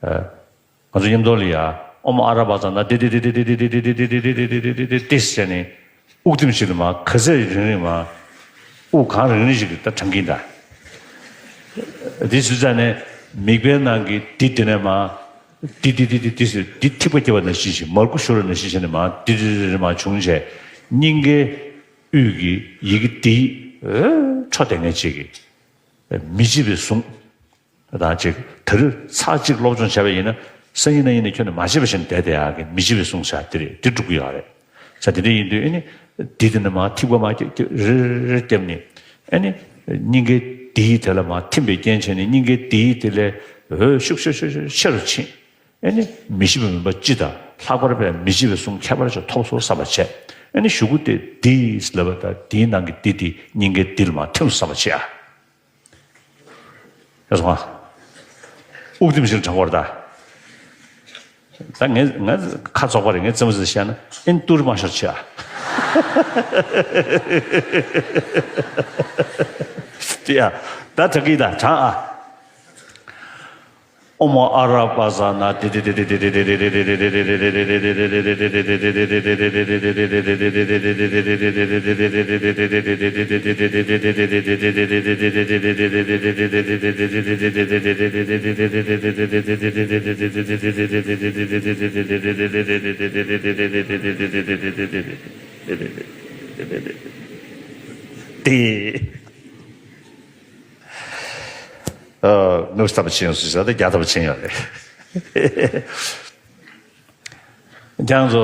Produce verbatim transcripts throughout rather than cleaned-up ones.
ང་ཚོ་མཉམ་དུ་ལ་ཡ་ཨོཾ་ཨ་ར་པ་ཙ་ན་ཏི་ཏི་ཏི་ཏི་ཏི་ཏི་ཏི་ཏི་ཏི་ཏི་ཟེར་ནས་དབུགས་ཐིམ་ཞིག་ལ་མ་ག་ཚད་རིང་རིང་མ་དབུགས་གང་རིང་རིང་ཞིག་གི་ད་གྲང་གིན་ད། དེ་སུ་ཙ་ནས་མིག་པའི་ནང་གི་འདི་དེ་ནས་མ་འདི་འདི་འདི་འདི་འདི་ཟེར་འདི་ཐིགས་པ་སྐྱེ་བ་ནང་བཞིན་ཞིག་མར་ཁུ་ཤོར་བ་ནང་བཞིན་ཞིག་ནས་མ་འདི་རི་རི་མ་བྱུང་བྱས་སྙིང་གའི་དབུས་ཀྱི་ཡི་གེ་འདི་འཕྲོ་དེ་ངས་བྱེད་ཀྱི་མི་བརྗེད་པའི་གཟུངས། དང་གཅིག་ད་རེས་ཚར་གཅིག་སློབ་སྦྱོང་བྱས་པ་ཡིན་ན་སང་ཉིན་གནངས་ཉིན་ནས་ཁྱོན་ནས་མ་བརྗེད་པ་བྱས་ནས་བསྡད་བསྡད་ཡག་གི་མི་བརྗེད་པའི་གཟུངས་བྱ་དེ་རེད། དེ་འགྲུབ་ཀྱི་ཡོད་རེད། ས་དེ་འདྲ་ཡིན་དུས་ཨེ་ནི་འདི་དེ་ནས་མ་ཐིགས་པ་མ་རེ་རེ་བརྒྱབ་ནས་ཨེ་ནི་སྙིང་གའི་འདི་དེ་ལ་མ་ཐིམ་པའི་རྐྱེན་བྱས་ནས་སྙིང་གའི་འདི་དེ་ལས་འོད་ཤུགས་ཤུགས་ཤུགས་ཤུགས་ཆེ་རུ་ཕྱིན། ཨེ་ནི་མི་ཤིགས་པ་མིན་པ་སྤྱི་དང་ལྷག་པར་བའི་མི་བརྗེད་པའི་གཟུངས་ཁྱད་པར་ཅན་ཐོབ་སོང་བསམ་པ་བྱས། ཨེ་ནི་གཞུག་གུ་དེ་འདི་ལབ་པ་དང་འདིའི་ནང་གི་འདི་དེ་སྙིང་གའི་འདི་ལ་མ་ཐིམ་བསམ་པ་བྱས་ཨ། ཡ་སོང་ཨ། དབུགས་ཐིམ་ཞིང་དྲང་བར་གདའ། ད་ངས་ངས་ཁ་རྫོགས་པ་རེད། ངས་རྩེད་མོ་རྩེ་བཤད་ན་ཨིན་ཏུར་མ་ཤོར་ཆེ་ཨ། དེ་ཡ་ད་དྲག་གི་ད་དྲང་ཨ། ཨོཾ་ཨ་ར་པ་ཙ་ན་ཏི་ཏི་ཏི་ཏི་ཏི་ཏི་ཏི་ཏི་ཏེ། ཨ། ནུབ་ཐབས་ཕྱིན་སུ་ཟེར་ཏེ་རྒྱ་ཐབས་ཕྱིན་ཡོད་རེད། ཁྱེད་ཚོ་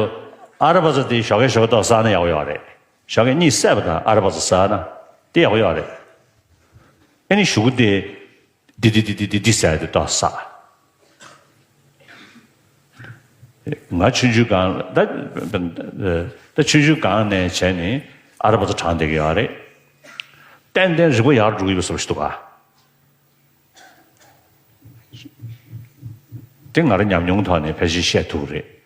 ཨ་ར་པ་ཙ་དེ་ཞོགས་ཀས་ཞོགས་ཀས་ཏོག་བསགས་ན་ཡག་པོ་ཡོད་རེད། ཞོགས་ཀས་གཉིད་སད་པ་དང་ཨ་ར་པ་ཙ་བསགས་ན་དེ་ཡག་པོ་ཡོད་རེད། ཨེ་ནི་གཞུག་གུ་དེ་འདི་འདི་འདི་འདི་འདི་ཟེར་ཏེ་ཏོག་བསགས། ང་ཆུང་ཆུང་སྒང་ད་ད་ཆུང་ཆུང་སྒང་ནས་བྱས་ནས་ཨ་ར་པ་ཙ་དྲངས་བསྡད་ཀྱི་ཡོད་རེད། ཏན་ཏན་རིག་པ་ཡར་འགྲོ་གི་ཡོད་བསམ་ཞིག་འདུག་ག་དེ་ང་རང་ཉམས་མྱོང་ཐོག་ནས་ཕལ་ཆེར་བཤད་ཐུབ་ཀྱི་རེད།